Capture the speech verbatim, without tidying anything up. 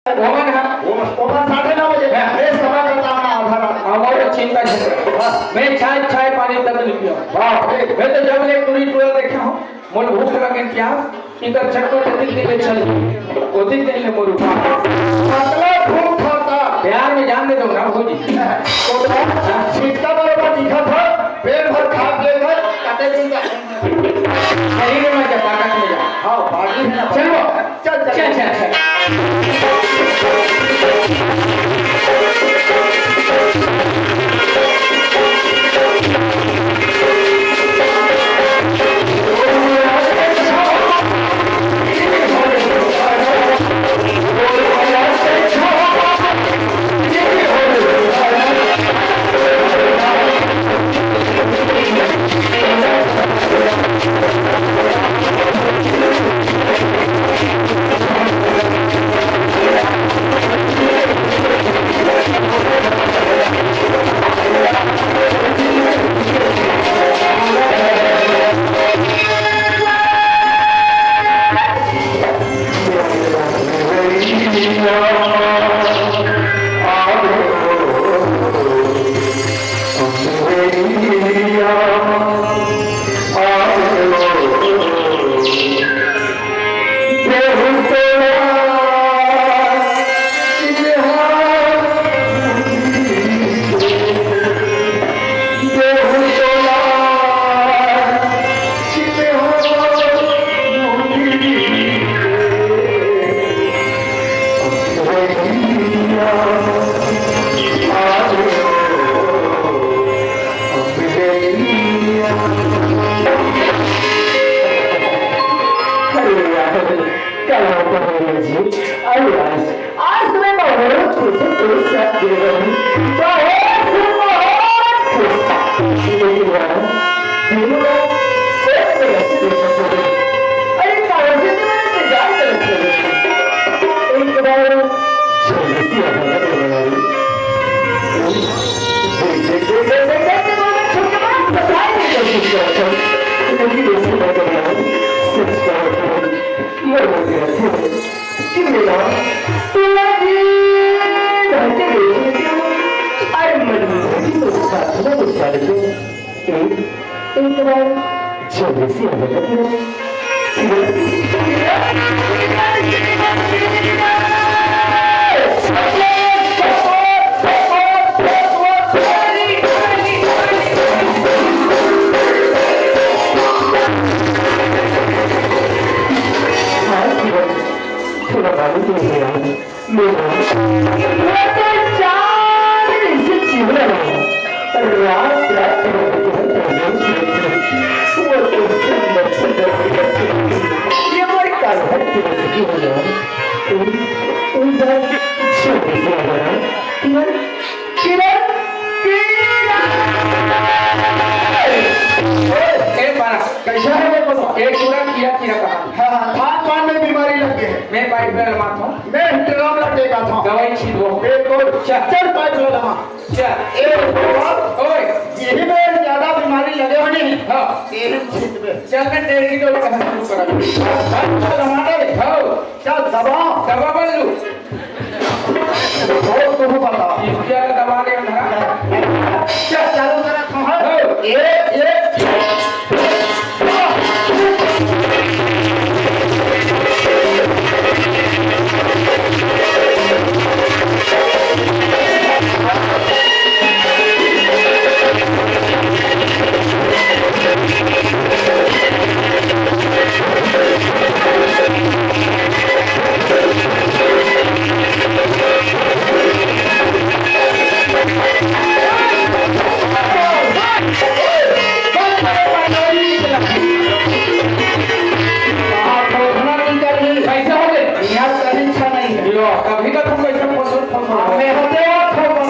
ओमन ह। वो, वो साढ़े नौ बजे। हाँ। मैं सभा करता हूँ आधा रात। हाँ, वो चिंता झन कर। हाँ। मैं चाय, चाय पानी तक नहीं पिया। बाप रे। मैं तो जब ले पूरी टूरा देखा हूँ, मोर भूख लगे प्यास, इकर चक्कर अधिक दिन ले चल, अधिक दिन ले मोर उपास। पतला भूख खाता। प्यार में जान दे दो ना भौजी। तो छिटका बरोबर दिखा था, पेट भर खा के कर, कटे दिन का। शरीर में जा, ताकत में जा। हाँ, बागी है ना। चलो। चल, चल। चल, चल, चल। अरे यार, क्या बात है भैया जी। अरे आज, आज तो मैं बहुत खुश हूँ, खुश हूँ, बहुत, बहुत खुश हूँ। लेकिन यार, मेरे को कोई ऐसे देखा था। अरे कहाँ से तो मैंने इंतजार कर रखे हैं। एक बार जल्दी से आ जाना तो यार। देख, देख, देख, देख, देख, देख, मैं छुप के बड़ा surprise की कोशिश कर रहा था। लेकिन ऐसे मैं कर रहा हूँ, सच कहा था। ये हो गया, ये हो गया। कि मेरा पूरा दिन भर के देख लेती हूँ। अरे मन में भी मेरे साथ में कुछ कर लेते हैं। एक, एक बार जल्दी से आ जाना कि थोड़ा मालूम नहीं है यार। मेरा वो तो चांद जैसे चेहरा है। रात रात भर वो तो सुंदर सुंदर, ये हमारे कान्हा की बस की हो जाए। तुम, तुम जरा जल्दी से आ जाना। किरण, किरण, किरण। ए, बारा। कैसा है वो बोलो? ए, पूरा किरा किरा कहा। हाँ, हाँ, खान पान में बीमारी लग गई है। मैं पाइप में लमात हूँ। मैं ड्रम लग गई था। दवाई छीट वो। बिल्कुल। चल। चल, पाइप लगा। चल। ए, बाबा। ओए। यही में ज्यादा बीमारी लगे होने। हाँ। तेरे छीट में। चल, मैं तेरे की दवाई कहाँ शुरू करा? चल, चल, लगा दे। हाँ। चल, दबा। दबा बल्लू। बहुत तुम पता। इसके आगे दबा दे ना। चल, चालू करा, हाँ। हाँ। एक, एक। कैसे हो गए? यार, कभी अच्छा नहीं है। यो, कभी का तुम कैसे फंसो, फंसो। मैं होते हो, तो बस।